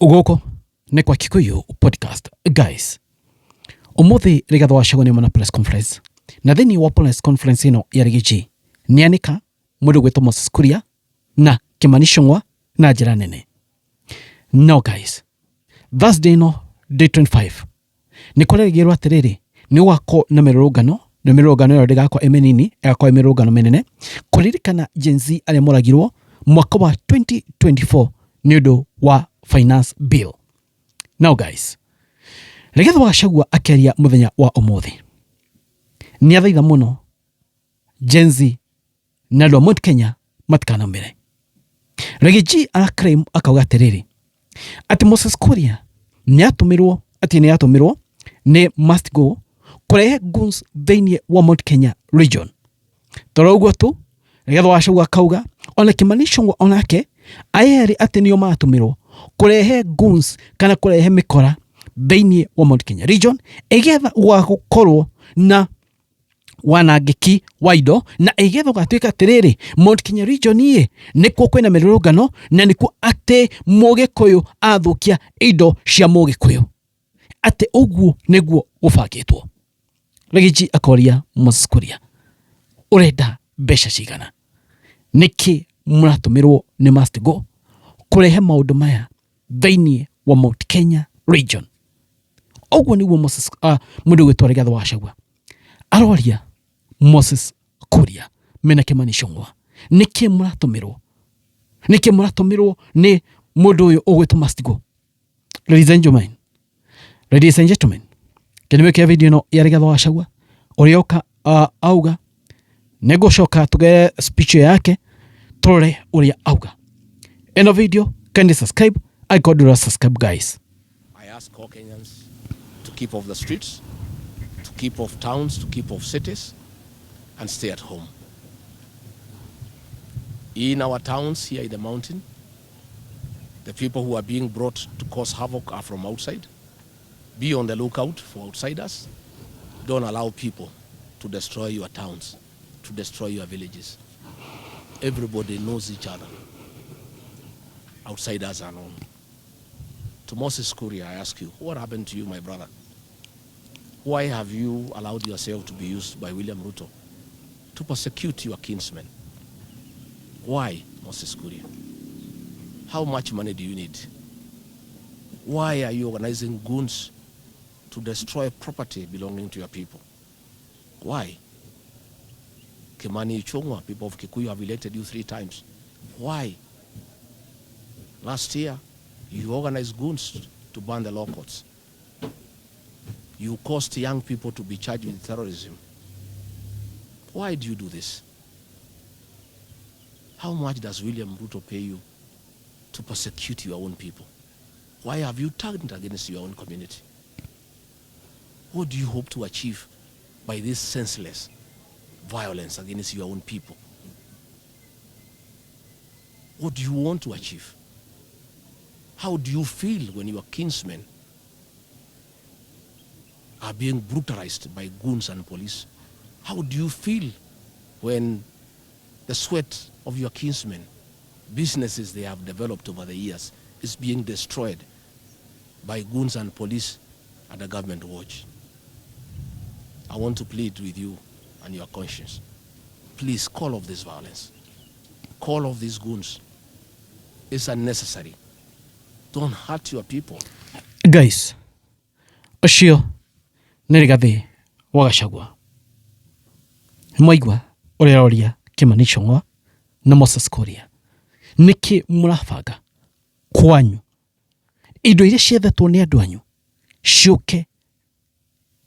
Gũkũ nĩ kwa Kikuyu Podcast. Guys, ũmũthĩ Rigathĩ wa Gachagua nĩ na press conference, na thĩinĩ wa press conference ĩno ya Riggy nĩ anĩka mũndũ gwĩtwo Moses Kuria na Kimani Ichung'wa na njĩra nene. No guys, Thursday ĩno day 25 nĩ kũrerĩgĩrĩrwo atĩrĩrĩ, nĩ gũgakorwo na mĩrũrũngano, na mĩrũrũngano ĩyo ndĩgakorwo ĩ mĩnini, ĩgakorwo ĩ mĩrũrũngano mĩnene kũririkana Gen Z arĩa moragirwo mwaka wa 2024 nĩ ũndũ wa finance bill. Now guys, Rigathĩ wa Gachagua akĩaria mũthenya wa ũmũthĩ nĩ athaitha mũno Gen Z na andũ a Mount Kenya matikanaumĩre. Riggy G araclaim akauga atĩrĩrĩ, atĩ Moses Kuria nĩ atũmirwo, atĩ nĩ atũmirwo nĩ must go kũrehe goons thĩinĩ wa Mount Kenya region. Toro ũguo tu, Rigathĩ wa Gachagua akauga ona Kimani Ichung'wa onake ayerĩ atĩ nĩo matũmirwo kũrehe goons kana kũrehe mĩkora thĩinĩ wa Mount Kenya region ĩgetha gũgakorwo na wanangĩki wa indo, na ĩgetha ũgatuĩka atĩrĩrĩ, Mount Kenya region ĩ nĩkuo kwĩna mĩrũrũngano na nĩkuo atĩ Mũgĩkũyũ athũkia indo cia Mũgĩkũyũ, atĩ ũguo nĩguo gũbangĩtwo. Riggy G akoria Moses Kuria, ũrenda mbeca cigana? Nĩkĩ mũratũmĩrwo nĩ must go kũrehe maũndũ maya thĩinĩ wa Mount Kenya region? Ũguo nĩguo Moses mũndũ gwĩtwo Rigathĩ wa Gachagua aroria Moses Kuria mena Kimani Ichung'wa, nĩkĩ mũratũmĩrwo, nĩkĩ mũratũmĩrwo nĩ mũndũ ũyũ ũgwĩtwo must go? Ladies and gentlemen, ladies and gentlemen, kĩnĩmĩ kĩa video ĩno ya Rigathĩ wa Gachagua ũrĩa oka auga, nĩngũcoka tũgere speech ĩyo yake tũrore ũrĩa auga. Ĩno video, kindly subscribe angĩkorwo ndũra subscribe, guys. I ask all Kenyans to keep off the streets, to keep off towns, to keep off cities, and stay at home. In our towns here in the mountain, the people who are being brought to cause havoc are from outside. Be on the lookout for outsiders. Don't allow people to destroy your towns, to destroy your villages. Everybody knows each other. Outsiders are known. To Moses Kuria, I ask you, what happened to you, my brother? Why have you allowed yourself to be used by William Ruto to persecute your kinsmen? Why, Moses Kuria? How much money do you need? Why are you organizing goons to destroy property belonging to your people? Why? Kimani Ichung'wa, people of Kikuyu have elected you three times. Why? Last year, you organized goons to burn the law courts. You caused young people to be charged with terrorism. Why do you do this? How much does William Ruto pay you to persecute your own people? Why have you turned against your own community? What do you hope to achieve by this senseless violence against your own people? What do you want to achieve? How do you feel when your kinsmen are being brutalized by goons and police? How do you feel when the sweat of your kinsmen, businesses they have developed over the years, is being destroyed by goons and police at the government watch? I want to plead with you and your conscience. Please call off this violence. Call off these goons. It's unnecessary. Don't hurt your people. Guys, ũcio nĩ Rigathĩ wa Gachagua. Mwaigua ũrĩa aroria Kimani Ichung'wa na Moses Kuria, nĩkĩ mũrabanga kwanyu indo iria ciethetwo nĩ andũ anyu ciũke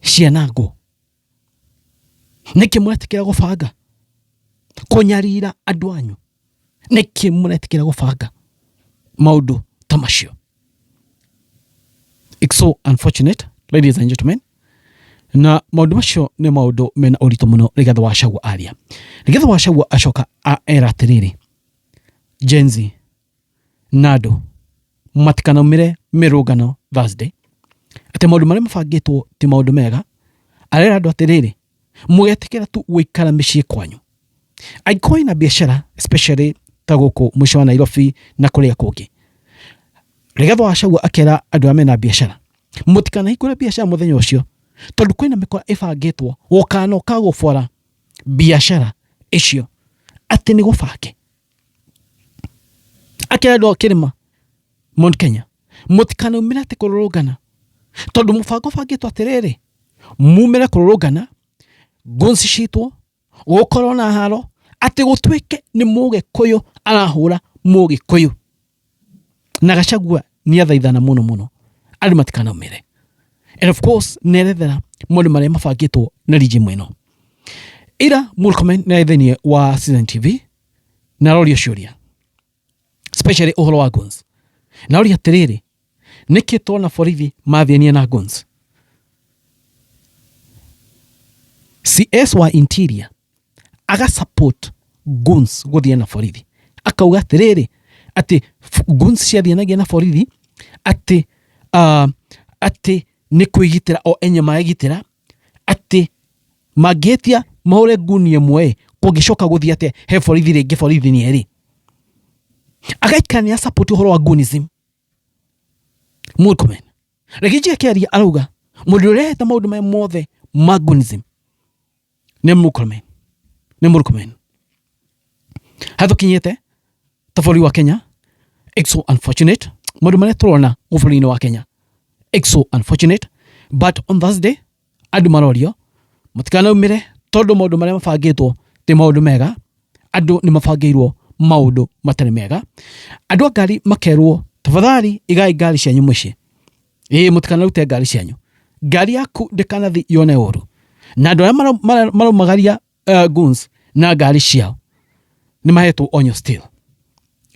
cianangwo? Nĩkĩ mũretĩkĩra gũbanga kũnyarira andũ anyu? Nĩkĩ mũretĩkĩra gũbanga maũndũ ta macio? It's so unfortunate, ladies and gentlemen, na maũndũ macio nĩ maũndũ mena ũritũ mũno. Rigathĩ wa Gachagua aria, Rigathĩ wa Gachagua acoka era atĩrĩrĩ, Gen Z na andũ matikanaumĩre mĩrũngano Thursday, atĩ maũndũ marĩa mabangĩtwo ti maũndũ mega. Arera andũ atĩrĩrĩ, mũgetĩkĩra tu gũikara mĩciĩ kwanyu, angĩkorwo wĩna biacara, especially ta gũkũ mũciĩ wa Nairobi na kũrĩa kũngĩ. Rigathi wa Gachagua akera andũ arĩa mena biacara mũtikanahingũre biacara mũthenya ũcio tondũ kwĩna mĩkora ĩbangĩtwo gũkanoka gũbora biacara icio atĩ nĩ gũbange. Akera andũ a kĩrĩma Mount Kenya mũtikanaumĩre atĩ kũrũrũngana tondũ mũbango ũbangĩtwo atĩrĩrĩ mumĩre kũrũrũngana ngũnci citwo gũkorwo na haro atĩ gũtuĩke nĩ mũgĩkũyũ arahũra mũgĩkũyũ. Na Gachagua nĩ athaithana mũno mũno andũ matikanaumĩre. And of course nĩ erethera maũndũ marĩa mabangĩtwo na regime ĩno. Ira Murkomen nĩ arĩ thĩinĩ wa Citizen TV na arorio ciũria especially ũhoro wa guns, na aroria atĩrĩrĩ, nĩkĩ tuona borithi mathiania na guns? CS wa Interior aga support guns gũthiĩ na borithi, akauga atĩrĩrĩ atĩ guns ciathianagia na borithi atĩ atĩ nĩ kwĩgitĩra o enye maegitĩra, atĩ mangĩhĩtia mahũre nguni ĩmwe kũngĩcoka gũthiĩ atĩa he borithi rĩngĩ borithi nĩ erĩ. Agaikara nĩ support ũhoro wa gunism. Murkomen Riggy G akĩaria arauga mũndũ ũrehete maũndũ maya mothe ma gunism nĩ Murkomen, nĩ Murkomen. Hatũkinyĩte ta bũrũri wa Kenya, it's so unfortunate maũndũ marĩa tũrona gũkũ bũrũri-inĩ wa Kenya, it's so unfortunate. But on Thursday andũ marorio mũtikanaumĩre tondũ maũndũ marĩa mabangĩtwo ti maũndũ mega, andũ nĩ mabangĩirwo maũndũ matarĩ mega. Andũ a ngari makerwo tafadhali igai ngari cianyu mũciĩ, ĩĩ mũtikanarute ngari cianyu, ngari yaku ndĩkanathi yone ũru. Na andũ arĩa maraumagaria guns na ngari ciao nĩ mahetwo onyo still.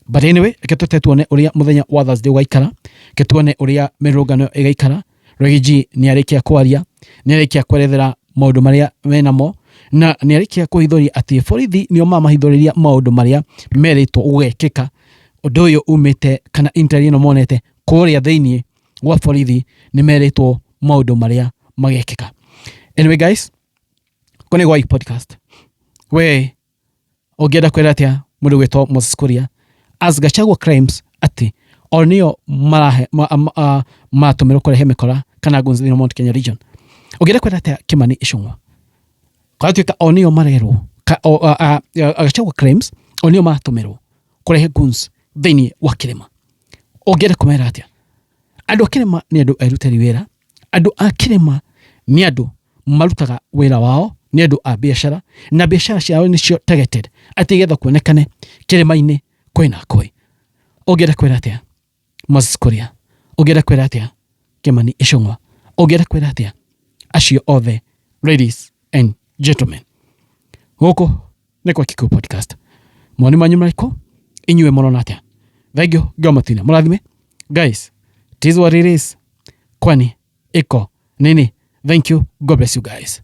But anyway, reke tũte tuone ũrĩa mũthenya wa Thursday ũgaikara, reke tuone ũrĩa mĩrũrũngano ĩgaikara. Riggy G nĩ arĩkia kwaria, nĩ arĩkia kwerethera maũndũ marĩa menamo, na nĩ arĩkia kũhithũria atĩ borithi nĩo mamahithũrĩria maũndũ marĩa merĩtwo gũgekĩka. Ũndũ ũyũ umĩte kana interview ĩno monete kũrĩa thĩinĩ gwa borithi nĩ merĩtwo maũndũ marĩa magekĩka. Anyway guys, kũ nĩ gwa podcast. We ũngĩenda kwĩra atĩa mũndũ gwĩtwo Moses Kuria as Gachagua claims atĩ o nĩo marahe maratũmĩrwo kũrehe mĩkora kana guns thĩinĩ wa Mount Kenya region? Ũngĩenda kwĩra atĩa Kimani Ichung'wa kwatuĩka o nĩo marerwo Gachagua claims o nĩo maratũmĩrwo kũrehe guns thĩinĩ wa kĩrĩma? Ũngĩenda kũmera atĩa? Andũ a kĩrĩma nĩ andũ erutĩri wĩra, andũ a kĩrĩma nĩ andũ marutaga wĩra wao, nĩ andũ a biacara na biacara ciao nĩcio targeted atĩ getha kuonekane kĩrĩma-inĩ kwĩna ngũĩ. Ũngĩenda kwĩra atĩa Moses Kuria? Ũngĩenda kwĩra atĩa Kimani Ichung'wa? Ũngĩenda kwĩra atĩa acio othe? Ladies and gentlemen, gũkũ nĩ kwa Kikuyu Podcast. Mawoni manyu marĩkũ? Inyuĩ mũrona atĩa? Thank you, Ngai matine mũrathime. Guys, it is what it is, kwani iko nini? Thank you, God bless you guys.